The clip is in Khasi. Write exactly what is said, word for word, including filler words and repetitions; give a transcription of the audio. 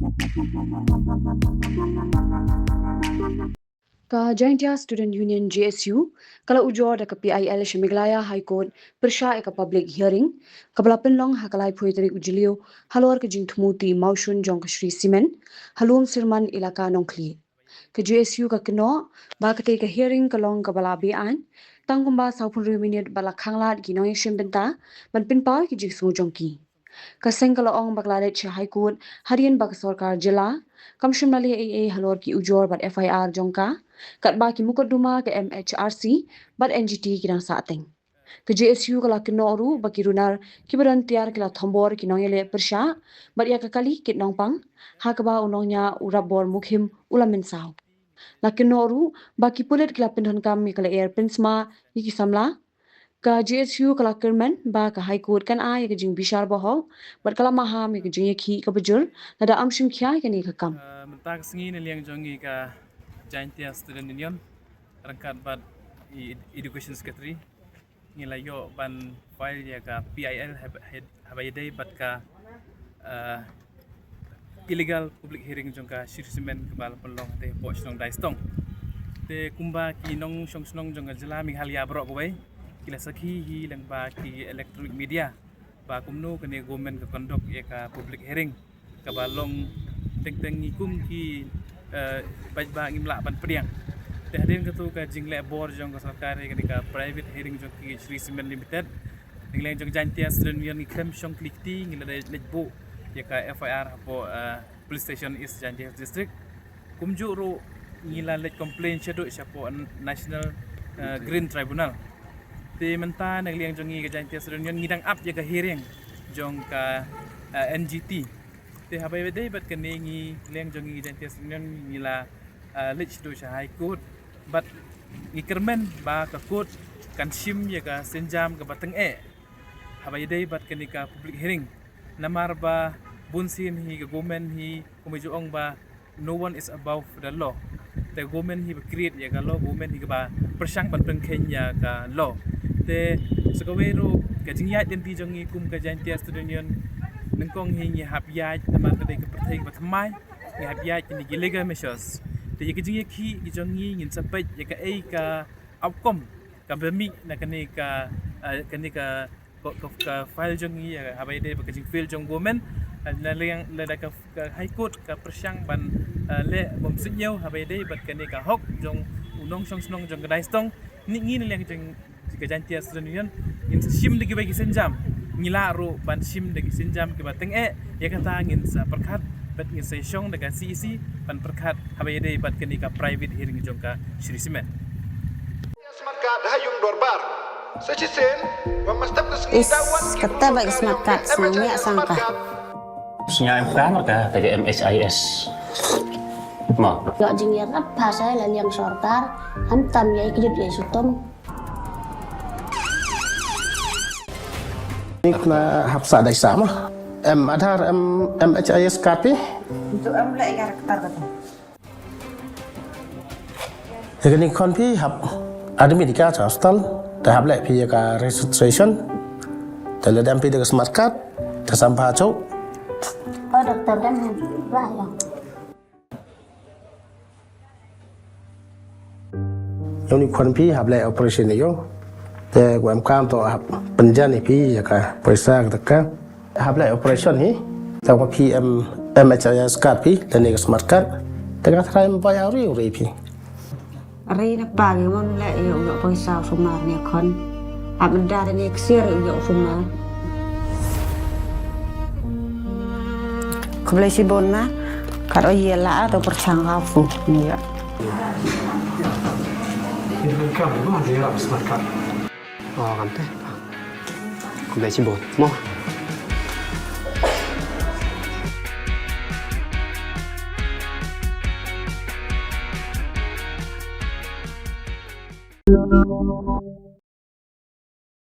Ka Jaintia Student Union, J S U, ka la ujor da ka P I L sha Meghalaya High Court pyrshah ïa ka public hearing kaba la pynlong ha ka laiphew tarik u Jylliew halor ka jingthmu tih mawshun jong ka Shree Cement ha Lumsyrman, Elaka Nongkhlieh. Ka J S U ka kynnoh ba katei ka hearing ka long kaba la beaiñ, tang kumba sawphew hynriew minit bad la khanglad ki nongïashim bynta ban pynpaw ïa ki jingsngew jong ki. Ka seng ka la ong ba ka la leit sha High Court hadien ba ka sorkar jylla kam shym la leh ei ei halor ki ujor bad F I R jong ka, katba ki mukotduma ka M H R C bad N G T ki dang sahteng. Ka J S U ka la kynnoh ruh ba ki runar kiba don tiar ki la thombor ki nongïaleh pyrshah bad ïa ka kali kit nongpang, ha kaba u nongñiah u Rapbor Mukhim u la mynsaw. La kynnoh ruh ba ki pulit ki la pyndonkam ïa ka lyer pynsma ïa ki samla. Ka J S U ka la kyrmen ba ka High Court kan ai ïa ka jingbishar bahok bad ka la maham ïa ka jingïakhih kaba jur lada ym shim khia ïa kane ka kam. Ah, mynta ka sngi na liang jong ngi ka Jaintia Student Union ryngkat bad i Education Secretary, ngi la ïoh ban file ïa ka P I L haba, haba ïadei bad ka, ah, illegal public hearing jong ka Shree Cement kaba la pynlong te hapoh shnong Daistong. Te kumba ki nongshong shnong jong ka jylla Meghalaya baroh kawei ki la sakhi hi lyngba ki electronic media ba kumno kane government ka conduct ïa ka public hearing kaba long teng teng ngi kum ki, eh, paidbah ngim lah ban pdiang. Te hadien katu ka jingleh bor jong ka sorkar ïa kane ka private hearing jong ki Shree Cement Limited, na liang jong Jaintia Student Union ngi khlem shong khlieh kti, ngi la dei leit buh ïa ka F I R hapoh, eh, Police Station East Jaintia Hills District. Kumjuh ruh ngi la leit complain shaduh shapoh National, eh, Green Tribunal. Te mynta na liang jong ngi ka Jaintia Student Union ngi dang ap ïa ka hearing jong ka, eh, N G T. Te haba ïadei bad kane ngi liang jong ngi ka Jaintia Student Union ngi la, eh, leit shaduh sha High Court bad ngi kyrmen ba ka court kan shim ïa ka sienjam kaba tyngeh haba ïadei bad kane ka public hearing. Namar ba bun sien hi ka government hi kumba ju ong ba no one is above the law. Te government hi ba create ïa ka law, government hi kaba pyrshang ban pynkheiñ ïa ka law. Te sa kawei ruh ka jingïaid lynti jong ngi kum ka Jaintia Student Union nyngkong hi ngi hap ïaid namar ka dei ka pyrthei kaba thymmai, ngi hap ïaid kine ki legal measures. Te ïa ka jingïakhih ki jong ngi ngin sa peit ïa kaei ka outcome kaba mih na kane ka, eh, kane ka ka, ka, ka file jong ngi, eh, haba ïadei bad ka jingfile jong government, eh, na liang lada ka, ka High Court ka pyrshang ban, eh, leh bym suidñiew haba ïadei bad kane ka hok jong u nongshong shnong jong ka Daistong, ngi na liang jong ka Jaintia Student Union ngin sa shim da kiwei ki sienjam, ngi lah ruh ban shim da ki sienjam kiba tyngeh, ïa kata ngin sa pyrkhat bad ngin sa shong da ka C E C ban pyrkhat haba ïadei bad kane ka private hearing jong ka Shree Cement. Smartcard ha yung dorbar. Sa shisien, wa mastap ka sngi. Is, ka wan kata ba ka Smartcard, snang ïa sang ka. Sngi em ka marka ka M H I S. Ma. Ïoh jingïarap ha sa la liang sorkar, ham tam ïa ki jut ïa sutum. Nik na hap sa dai sa ma. Em Aadhaar, em M H I S card phi. Itu em leh ïa ka rektar kata. Ïa kane khon phi hap admit ïa ka cha hospital, te hap leh phi ïa ka registration, te lada em phi da ka Smartcard, te sam pha chok. Oh, doktor kan lah ïa. Ïa une khon phi hap leh operation ïa u. Te u em kam to hap pynjan ïa phi ïa ka poisa ka taka. Hap leh operation hi. Te wa phi em M H I S card phi, lane ka Smartcard. Te ka tharai em bai auri uri phi. Ri na pa ngi mon leh ïa u ïoh poisa u sumar ne khon. Hap menda ne ksiar ïa u ïoh sumar. Khublei shibun ma. Kat o ïa la to pyrshang ka fu. Ïa. Ïa ka kam ma ïa la Smartcard. Oh, kan te. Khublei shibun. Mo.